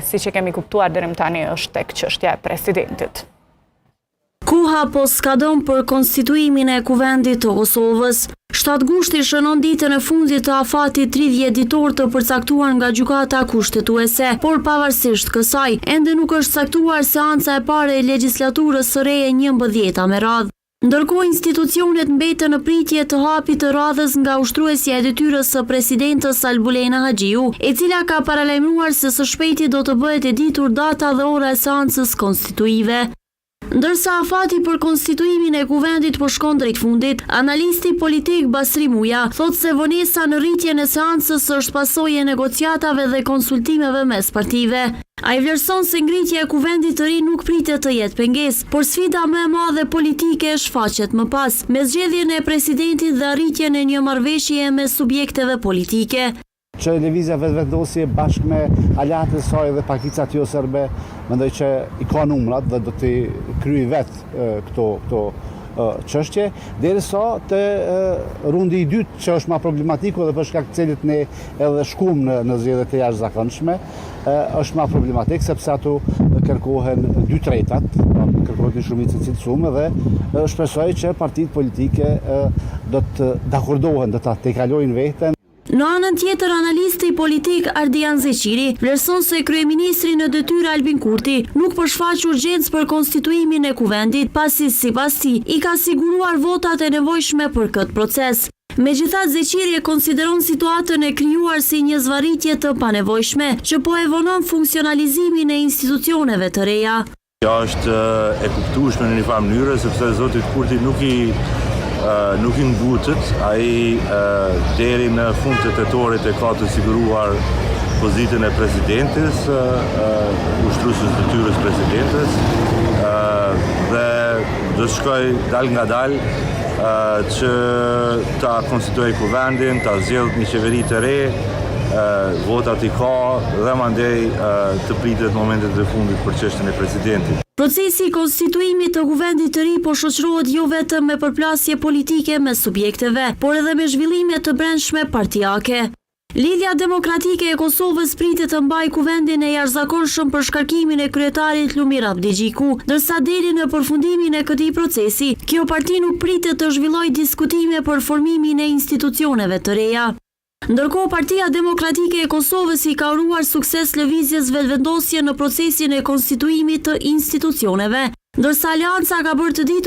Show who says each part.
Speaker 1: Siç e kemi kuptuar deri më tani është tek çështja e presidentit.
Speaker 2: Koha po skadon për konstituimin e Kuvendit të Kosovës. 7 gushti shënon ditën e fundit të afatit 30 ditor të përcaktuar nga Gjykata Kushtetuese, por pavarësisht kësaj, ende nuk është caktuar seanca e parë e legjislaturës së re e 11-ta me radhë. Ndërkohë institucionet mbeten në pritje të hapit të radhës nga ushtruesja e detyrës së presidentes Albulena Haxhiu, e cila ka paralajmëruar se së shpejti do të bëhet e ditur data dhe ora e seancës konstituive. Ndërsa afati për konstituimin e Kuvendit po shkon drejt fundit, analisti politik Basri Muja thotë se vonesa në rritjen e seancës është pasojë e negociatave dhe konsultimeve mes partive. Ai vlerëson se ngritja e Kuvendit të ri nuk pritet të jetë pengesë, por sfida më e madhe politike shfaqet më pas, me zgjedhjen e presidentit dhe arritjen e një marrëveshjeje mes subjekteve politike.
Speaker 3: Që Lëvizja Vetëvendosje bashkë me aleatët e saj dhe pakicat jo serbe, mendoj që i ka numrat dhe do t'i kryej vetë këto këto çështje, derisa te rundi i dytë që është ma problematiku dhe për shkak të cilit ne edhe shkum në, në zgjedhje të jashtëzakonshme, është ma problematik sepse ato kërkohen dy tretat, pra kërkohet një shumicë e cilësume dhe shpresoj që partitë politike do të dakordohen, do ta tejkalojnë veten.
Speaker 2: Në anën tjetër, analisti politik Ardian Zeqiri vlerëson se kryeministri në detyrë Albin Kurti nuk po shfaq urgjencë për konstituimin e Kuvendit, pasi sipas tij i ka siguruar votat e nevojshme për këtë proces. Megjithatë, Zeqiri e konsideron situatën e krijuar si një zvarritje të panevojshme, që po e vonon funksionalizimin e institucioneve të reja.
Speaker 4: Kjo është e kuptueshme në një farë mënyre, sepse zotit Kurti nuk i nuk i ngutet, ai deri në fund të tetorit e ka të siguruar pozitën e presidentes, ushtrueses detyrës presidentes, dhe do të shkojë dalëngadalë që ta konstituojë kuvendin, ta zgjedhë një qeveri të re, votat i ka dhe mandej të pritet momentet e fundit për çështjen e presidentit.
Speaker 2: Procesi i konstituimit të Kuvendit të ri po shoqërohet jo vetëm me përplasje politike mes subjekteve, por edhe me zhvillime të brendshme partiake. Lidhja Demokratike e Kosovës pritet të mbajë Kuvendin e jashtëzakonshëm për shkarkimin e kryetarit Lumir Abdixhiku, ndërsa deri në përfundimin e këtij procesi, kjo parti nuk pritet të zhvillojë diskutime për formimin e institucioneve të reja. Ndërkohë, Partia Demokratike e Kosovës i ka uruar sukses Lëvizjes Vetëvendosje në procesin e konstituimit të institucioneve, ndërsa Aleanca ka bërë të ditur.